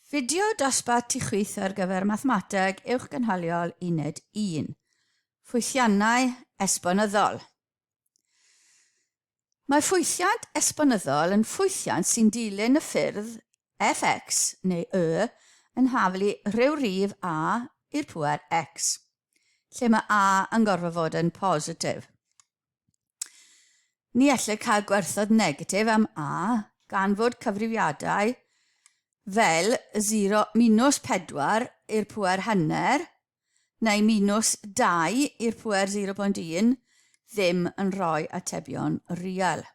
Fideo dosbarth tu chwith ar gyfer Mathemateg Uwchgynhaliol Uned 1. Ffwythiannau esbonyddol. Mae ffwythiant esbonyddol yn ffwythiant sy'n dilyn y ffyrdd fx neu y yn haflu rhyw rif a i'r pŵer x, lle mae a yn gorfod fod yn positif. Ni ellir cael gwerthoedd negatif am A gan fod cyfrifiadau fel 0 minus 4 i'r pŵer hanner neu minus 2 i'r pŵer 0.1 ddim yn rhoi atebion real.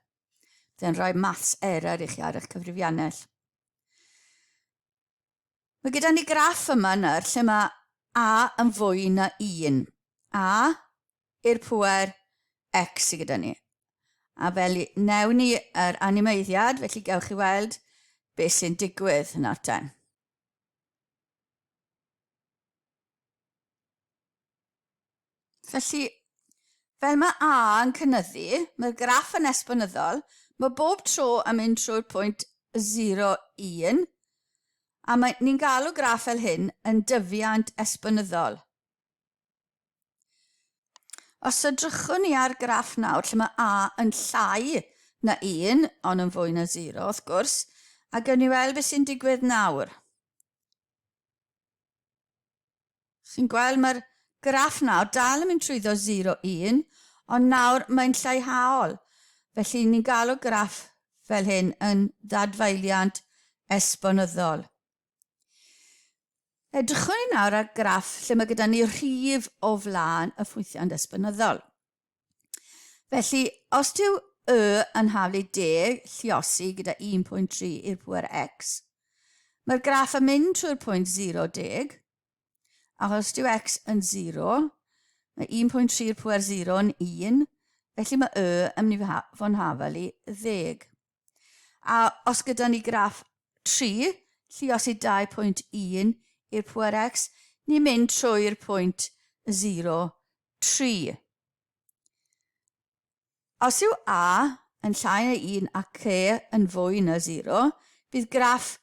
Bydd yn rhoi maths error i chi ar eich cyfrifiannell. Mae gyda ni graff yma nawr lle mae A yn fwy na 1. A i'r pŵer X sydd gyda ni. A fel newn ni yr animeiddiad, felly gewch chi weld beth sy'n digwydd nawr te. Felly, fel mae A yn cynyddu, mae'r graff yn esbonyddol, mae bob tro yn mynd trwy'r pwynt 0, 1, a mae, ni'n galw graff fel hyn yn dyfiant esbonyddol. Os edrychwn ni ar graff nawr lle mae A yn llai na 1, ond yn fwy na 0 wrth gwrs, a gewn ni weld beth sy'n digwydd nawr. Chi'n gweld mae'r graff nawr dal yn mynd trwyddo 0, 1, ond nawr mae'n lleihaol. Felly ni'n galw graff fel hyn yn ddadfaeliant esbonyddol. Edrychwn ni nawr ar graff lle mae gyda ni rhif o flaen y ffwythiant esbonyddol. Felly, os dyw y yn haflu deg lliosi gyda 1.3 i'r pŵer x, mae'r graff yn mynd trwy'r pwynt 0, deg, ac os dyw x yn 0, mae 1.3 i'r pŵer 0 yn 1, felly mae y yn mynd i fod yn hafal i ddeg. A os gyda ni graff 3, lliosi 2.1 i'r pŵer x, ni'n mynd trwy'r pwynt 0, 3. Os yw A yn llai na 1 a C yn fwy na 0, bydd graff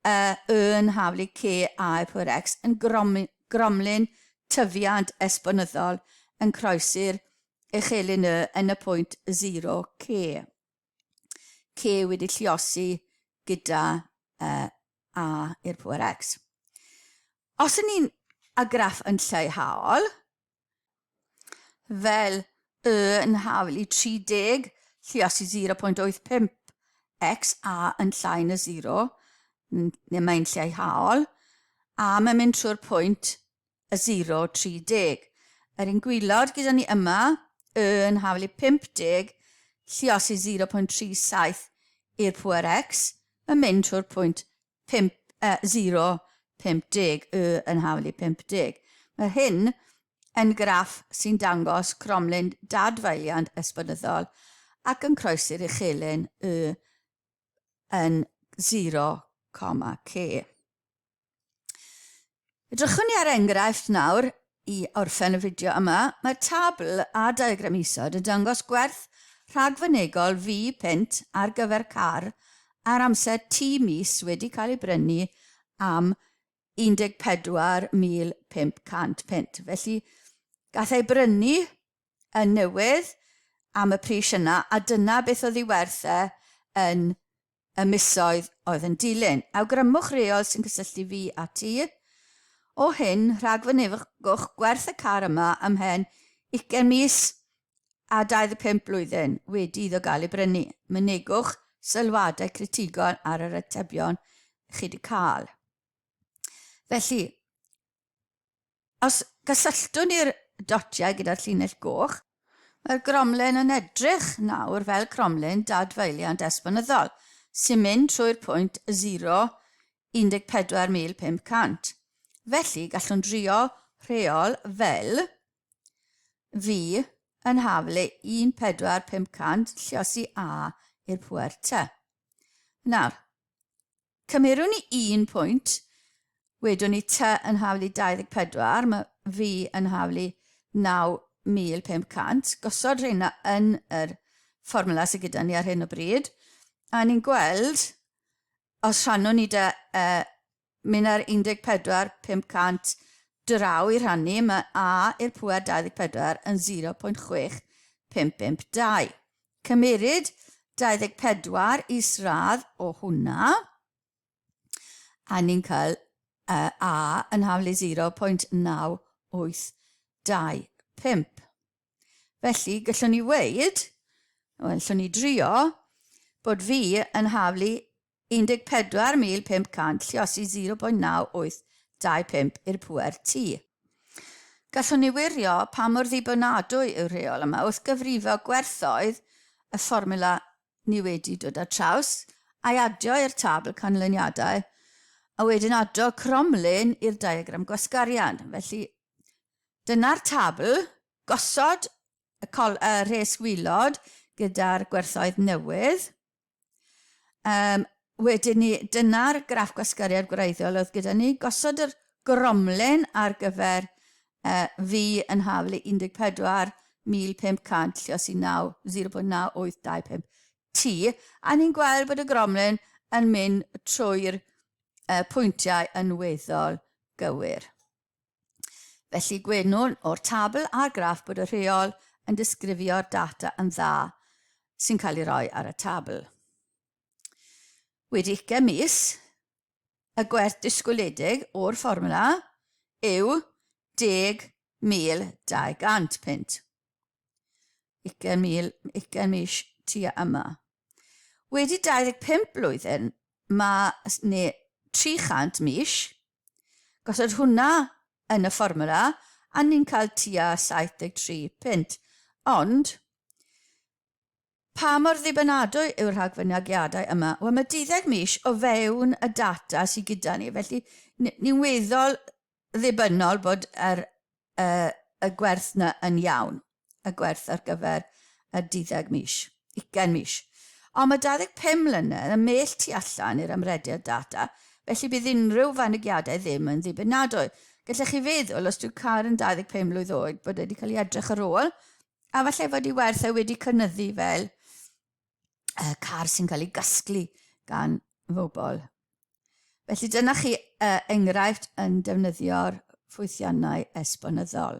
y Y yn haflu C A i'r pŵer X yn gromlin tyfiant esbonyddol yn croesi'r uchelyn Y yn y pwynt 0 C. C wedi lliosi gyda uh, A i'r pŵer X. Os y'n ni'n a graff yn lleihol, fel y yn hafel i 30, lliosi 0.85 x, a yn llai na 0, neu mae'n lleihol, a mae'n mynd trwy'r pwynt y 0, 30. Yr un gwylod gyda ni yma, y yn hafel i 50, lliosi 0.37 i'r pŵer x, mae'n mynd trwy'r pwynt 5, uh, 0, 50, y yn hafel i 50. Mae hyn yn graff sy'n dangos cromlin dadfaeliant esbonyddol ac yn croesi'r uchelyn y yn 0, c. Edrychwn ni ar enghraifft nawr i orffen y fideo yma. Mae'r tabl a diagram isod yn dangos gwerth rhagfynegol V punt ar gyfer car ar amser T mis wedi cael ei brynu am 14,500 punt. Felly, gath ei brynu yn newydd am y pris yna, a dyna beth oedd ei werth e yn y misoedd oedd yn dilyn. Awgrymwch reol sy'n cysylltu fi a ti. O hyn, rhagfynegwch gwerth y car yma ymhen 20 mis a 25 blwyddyn wedi iddo gael ei brynu. Mynegwch sylwadau critigol ar yr atebion chi wedi cael. Felly, Os gysylltwn ni'r dotiau gyda'r llinell goch, mae'r gromlin yn edrych nawr fel cromlin dadfaeliant esbonyddol, sy'n mynd trwy'r pwynt 0, 14,500. Felly, gallwn drio rheol fel V yn haflu 14,500 lliosi A i'r pŵer T. Nawr, Cymerwn ni un pwynt, wedwn ni T yn haflu 24, mae V yn haflu 9,500. Gosod rheina yn yr fformwla sydd gyda ni ar hyn o bryd. A ni'n gweld, os rhannwn ni dy uh, mynd ar 14,500 draw i rhannu, mae A i'r pŵer 24 yn 0.6552. Cymeryd 24 isradd o hwnna, a ni'n cael uh, A yn haflu 0.9825. Felly, gallwn ni weud, wel, allwn ni drio, bod fi yn haflu 14,500 lliosi 0.9825 i'r pŵer T. Gallwn ni wirio pa mor ddibynadwy yw'r rheol yma wrth gyfrifo gwerthoedd y fformiwla ni wedi dod ar traws, a'i adio i'r tabl canlyniadau, a wedyn adio cromlin i'r diagram gwasgariad. Felly, dyna'r tabl, gosod y, col, y rhes wylod gyda'r gwerthoedd newydd. Wedyn ni, dyna'r graff gwasgariad gwreiddiol oedd gyda ni. Gosod yr gromlin ar gyfer V yn haflu 14,500 lliosi 9, 0.9825 T, a ni'n gweld bod y gromlin yn mynd trwy'r pwyntiau yn weddol gywir. Felly gwenwn o'r tabl a'r graff bod y rheol yn disgrifio'r data yn dda sy'n cael ei roi ar y tabl. Wedi 20 mis, y gwerth disgwyliedig o'r fformwla yw 10,200 punt. 20,000, 20 mis tua yma. Wedi 25 blwyddyn, mae, neu 300 mis, Gosod hwnna yn y fformwla a ni'n cael tua 73 punt. Ond, pa mor ddibynadwy yw'r rhagfynegiadau yma? Wel, mae 12 mis o fewn y data sydd gyda ni, felly ni'n weddol ddibynnol bod yr, y, y gwerth na yn iawn, y gwerth ar gyfer y 12 mis, 20 mis. Ond mae 25 mlynedd yn mell tu allan i'r amrediad data, felly bydd unrhyw fanygiadau ddim yn ddibynadwy. Gallech chi feddwl, os dyw car yn 25 mlwydd oed, bod wedi cael ei edrych ar ôl, a falle fod ei werth e wedi cynyddu fel uh, car sy'n cael ei gasglu gan bobl. Felly dyna chi uh, enghraifft yn defnyddio'r ffwythiannau esbonyddol.